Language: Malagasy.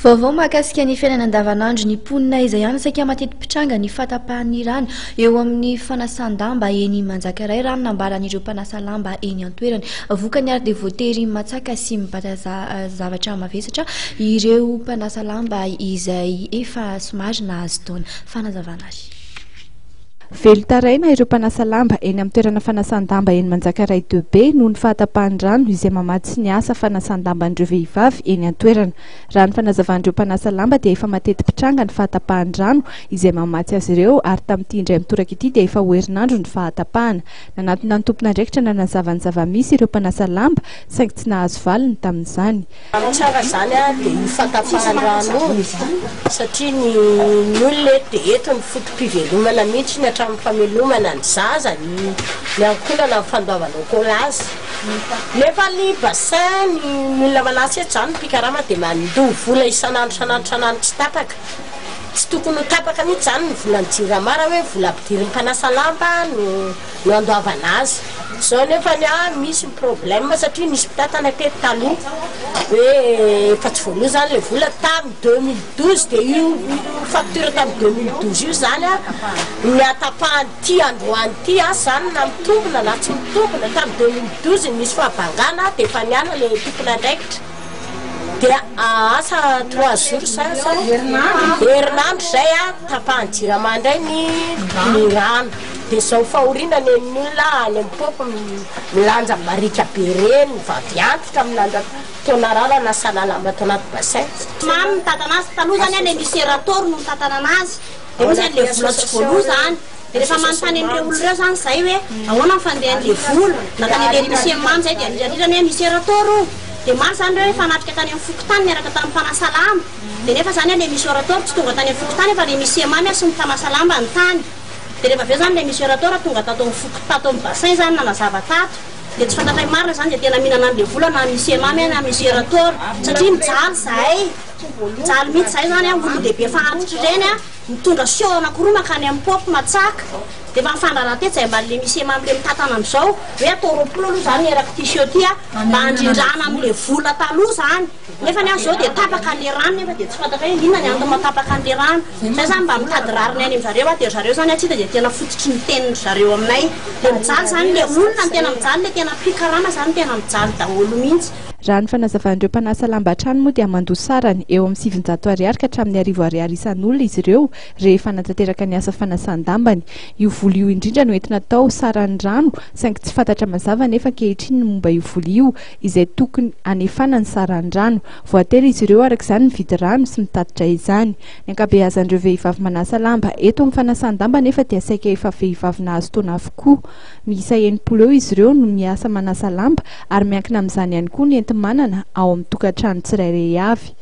Vaovao mahakasika ny fiainana andavanandro ny mponina izay ihany saika mateti-pitranga ny fahatapahan'ny rano eo amin'ny fanasan-damba eny Manjakaray raha ny nambaran'ireo mpanasa lamba eny an-toerana. Vokany ary dia voatery matsaka sy mibata zavatra mavesatra ireo mpanasa lamba izay efa somary nahazo taona. Fanazavana ary. Velon-taraina ireo mpanasa lamba eny amin'ny toerana fanasan-damba eny Manjakaray deux B noho ny fahatapahan'ny rano izay mamatsy ny asa fanasan-damban'ireo vehivavy eny an-toerana. Raha ny fanazavan'ireo mpanasa lamba dia efa mateti-pitranga ny fahatapahan'ny rano izay mamatsy azy ireo ary tamin'ity indray mitoraka ity dia efa ho herinandro ny fahatapahana. Nanatona ny tompon'andraikitra nanazava ny zava-misy ireo mpanasa lamba saingy tsy nahazo valiny tamin'izany. Ny tsara izany dia io fahatapahan-drano io satria ny ny olona eto dia eto ny foto-pivelomana mihitsy hatramin'ny famelomana ny zaza, ny ny ankohonana, ny fandoavana écolage. Nefa ny bassin ny ny olona manasa eto izany ny mpikarama dia mandoa vola isan'andro isan'andro isan'andro tsy tapaka. Tsy tokony ho tapaka mihitsy izany ny volan'ny jirama raha hoe vola ampidirin'ny mpanasa lamba no no andoavana azy. Zao nefa ny ahy misy ny problème satria nisy mpitantana teto taloha hoe efa tsy voaloa zany le vola tam 2012 de io facture tam 2012 io zany a ny hatapahan'ity androany ity asa zany na mitombina na tsy mitombina tam 2012 nisy fahabangana de efa niala le tompon'andraikitra dia asa trois jours sa sa herinandro zay a tapahan'ny jirama indray ny ny rano. Dia izao fahoriana nen'ny olona any amin'ny paopy milanja barika be ireny, ny vavy antitra milanja tonarara na salalamba ato anaty bassin. Mamy mitantana azy, taloha zany le misy Ratoro no mitantana anazy, de misy anle vola tsy voaloa zany, de rehefa manontany an'ireo olona ireo zany zay hoe ahoana ny fandehan'le vola, nankany anle lycée Mamy zay de aririrany hoe misy Ratoro o, de maro zany ireo efa natrika tany amin'ny fokontany niaraka tamin'ny mpanasa lamba, de nefa zany le misy Ratoro tsy tonga tany amin'ny fokontany fa le lycée Mamy sy ny mpanasa lamba ny tany. Dia rehefa avy eo zany ilay monsieur Rator tonga tato amin'ny foko tato amin'ny bassin zany nanazava tato dia tsy fantatray marina zany dia tena mihinana an'ilay vola na monsieur Mamy na monsieur Rator satria mijaly zahay mijaly mihitsy zahay zany a olon-dehibe efa antitra ireny a mitondra seau anakiroa mankany amin'ny paopy matsaka dia efa nifandraharaha teto zahay mban'ilay monsieur Mamy ilay mitantana amin'izao hoe atao 20 aloha zany erak'ity seau ity a mba handrindrana amin'ilay vola taloha zany. Nefa ny azy zao dia tapaka le rano nefa dia tsy fantatra hoe inona ny antony mahatapaka an'le rano. Zay zany mba mitady rariny any amin'zareo aho dia ry zareo zany atsy hita dia tena fototry ny tenin-dry zareo aminay. Dia mijaly zany le olona no tena mijaly le tena mpikarama zany tena mijaly daholo mihitsy. Raha ny fanazavan'ireo mpanasa lamba hatrany moa dia mandoa sarany eo amin'ny 900 ariary ka hatramin'ny 1000 ariary isan'olona izy ireo rehefa hanatanteraka ny asa fanasan-dambany. Io vola io indrindra no entina atao saran'ny rano saingy tsy fantatra mazava anefa ankehitriny ny momba io vola io izay tokony hanefana ny saran'ny rano. Voatery izy ireo araka izany mividy rano sy mitatitra izany. Ny ankabeazan'ireo vehivavy manasa lamba eto amin'ny fanasan-damba anefa dia saika efa vehivavy nahazo taona avokoa. Miisa 60 eo izy ireo no miasa manasa lamba ary miankina amin'izany ihany koa ny enti-manana ao amin'ny tokantrano tsirairay avy.